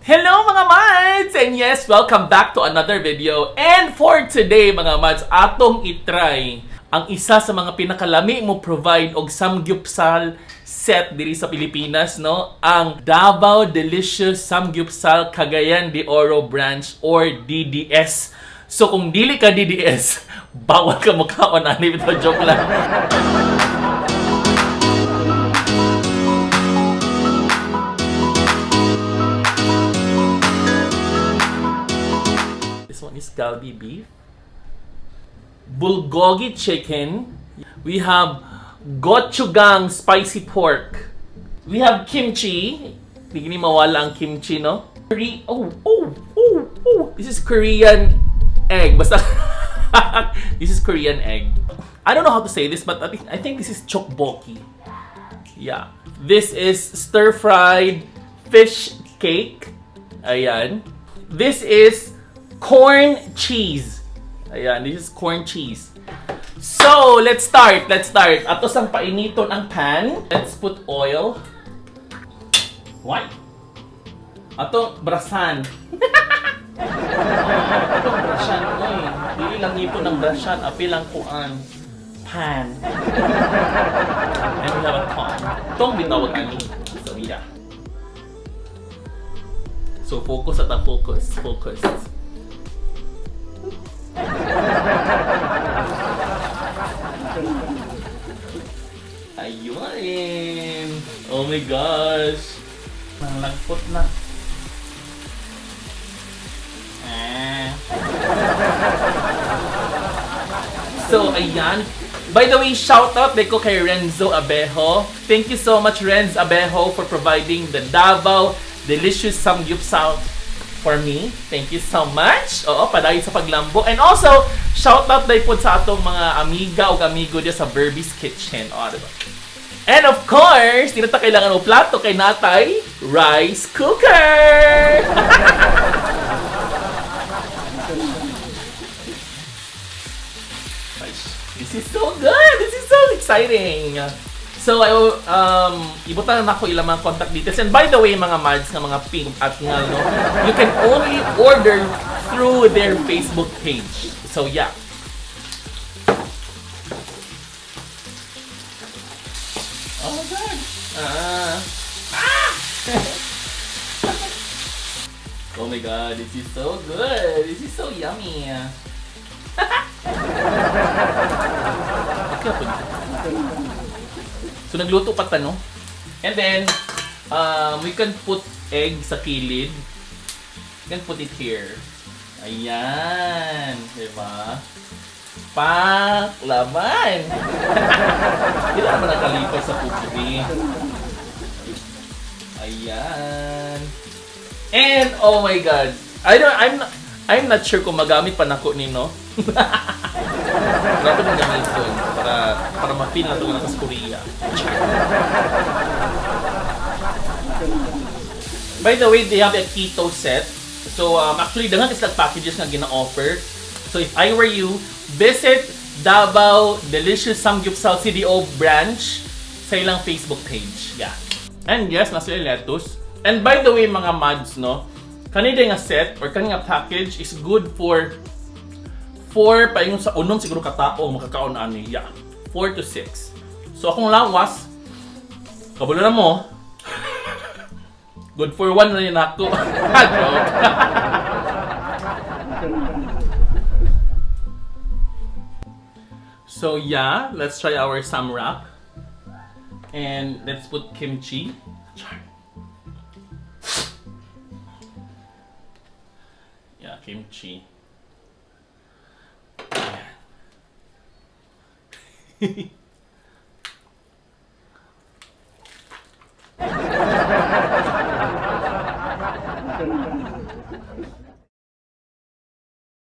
Hello, mga mads! And yes, welcome back to another video. And for today, mga mads, atong itry ang isa sa mga pinakalami mo provide og samgyupsal set diri sa Pilipinas, no? Ang Davao Delicious Samgyupsal Cagayan de Oro Branch or DDS. So kung dili ka DDS, bawal ka mukaon ani ito, joke lang. This one is galbi beef. Bulgogi chicken. We have gochujang spicy pork. We have kimchi. Hindi ni mawala ang kimchi, no? Oh. This is Korean egg. Basta, this is Korean egg. I don't know how to say this, but I think this is tteokbokki. Yeah. This is stir-fried fish cake. Ayan. This is corn cheese. Ayan, this is corn cheese. So, let's start. Let's start. Ato sang painiton ang pan. Let's put oil. Why? Ato brasan. Atong brasan oy. Dili lang ipon ang brasan, apil ang kuan. Pan. And we have a pan. Tong bitawag ani. So, yeah. So, focus at focus. Focus. Ayun! Oh my gosh! Nalagpot na. Ah. So, ayan. By the way, shout out ko kay Renzo Abejo. Thank you so much, Renz Abejo, for providing the Davao Delicious Samgyupsal for me. Thank you so much. Oo, padayon sa paglambo. And also, shout out dahil po sa atong mga amiga o amigo diya sa Burby's Kitchen. O, diba? And of course, di na ta kailangan og plato kay natay rice cooker! This is so good! This is so exciting! So, I, ibutang na ako ilang mga contact details. And by the way, mga mads nga mga pink at nga, no, you can only order through their Facebook page. So, yeah. Oh my God! Ah! Ah! Oh my God, this is so good! This is so yummy! Okay po. So nagluto pa ta, no? And then, we can put egg sa kilid. We can put it here. Ayan. Diba? Pak! Laban! Hindi na naman nakalipay sa pupuri. Ayan. And, oh my God. I don't, I'm not sure kung magamit pa nako ni, no? Dapat yung gamiton para ma-feel na ito nga sa Korea. By the way, they have a keto set. So, actually, daghan kasi packages nga gina-offer. So, if I were you, visit Davao Delicious Samgyupsal CDO branch sa ilang Facebook page. Yeah. And yes, nasa sila lettuce. And by the way, mga mads, no, kanina nga set or kanina package is good for 4 paingon sa unom siguro katao makakaon ani. Yeah. 4 to 6. So akong lawas, kabalo na mo. Good for 1 na yun ako. Joke. So yeah, let's try our samwrap. And let's put kimchi. Char. Yeah, kimchi. Ayan.